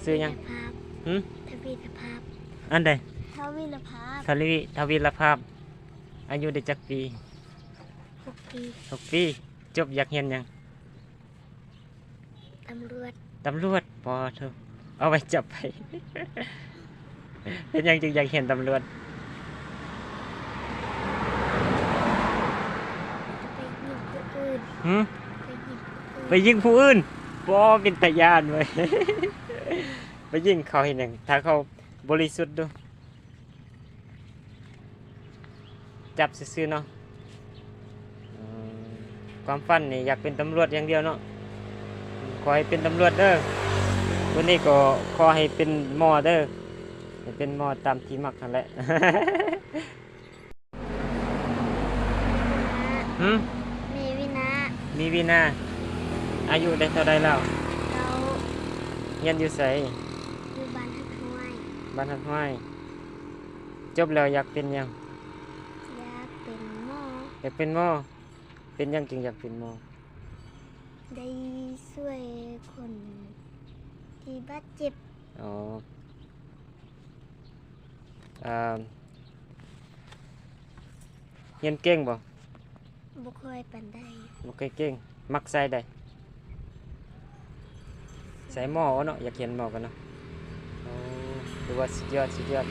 ຊື່ຫຍັງ? ທະວີລະພາບ. ຫຶ? ທະວີລະພາບ. ອັນໃດ? ທະວີລະພາບ. ທະວີ ທະວີລະພາບ. ອາຍຸໄດ້ຈັກປີ? ຫົກປີ. ຫົກປີ. ຈົບຢາກຮຽນຫຍັງ? ຕຳຫຼວດ. ຕຳຫຼວດ. ປະໂທ ເອົາໄວ້ຈັບໄປ. ເປັນຫຍັງຈຶ່ງຢາກຮຽນຕຳຫຼວດ? ໄປຍິງຜູ້ອື່ນ. ຫຶ? ໄປຍິງຜູ້ອື່ນ. ໄປຍິງຜູ້ອື່ນ. ບໍ່ ເປັນຕາຢ້ານເວີຍ. ໄປຍິງເຂົາເຮັດຫຍັງ? ຖ້າເຂົາບໍລິສຸດດູ. ຈັບຊື່ໆເນາະ. ອືມ ຄວາມຝັນນີ້ຢາກເປັນຕຳຫຼວດຢ່າງດຽວເນາະ. ຂໍໃຫ້ເປັນຕຳຫຼວດເດີ. ຄົນນີ້ກໍຂໍໃຫ້ເປັນໝໍເດີ. ໃຫ້ເປັນໝໍຕາມທີ່ມັກຫັ້ນແຫຼະ. ຫຶ? ເມວິນາ. ເມວິນາ. ອາຍຸໄດ້ເທົ່າໃດແລ້ວ? ເກົ້າ. ຮຽນຢູ່ໃສ? ຢູ່ບ້ານຮັກຫ້ວຍ. ບ້ານຮັກຫ້ວຍ. ຈົບແລ້ວຢາກເປັນຫຍັງ? ຢາກເປັນໝໍ. ຢາກເປັນໝໍ. ເປັນຫຍັງຈຶ່ງຢາກເປັນໝໍ? ໄດ້ຊ່ວຍຄົນທີ່ບາດເຈັບ. ອໍ. ເອີ ຮຽນເກັ່ງບໍ່? ບໍ່ຄ່ອຍປານໃດ. ບໍ່ຄ່ອຍເກັ່ງ. ມັກສາຍໃດ? ສາຍໝໍເນາະ. ຢາກຮຽນໝໍກັນເນາະ. ໂອ້ ຖືວ່າສຸດຍອດ ສຸດຍອດ.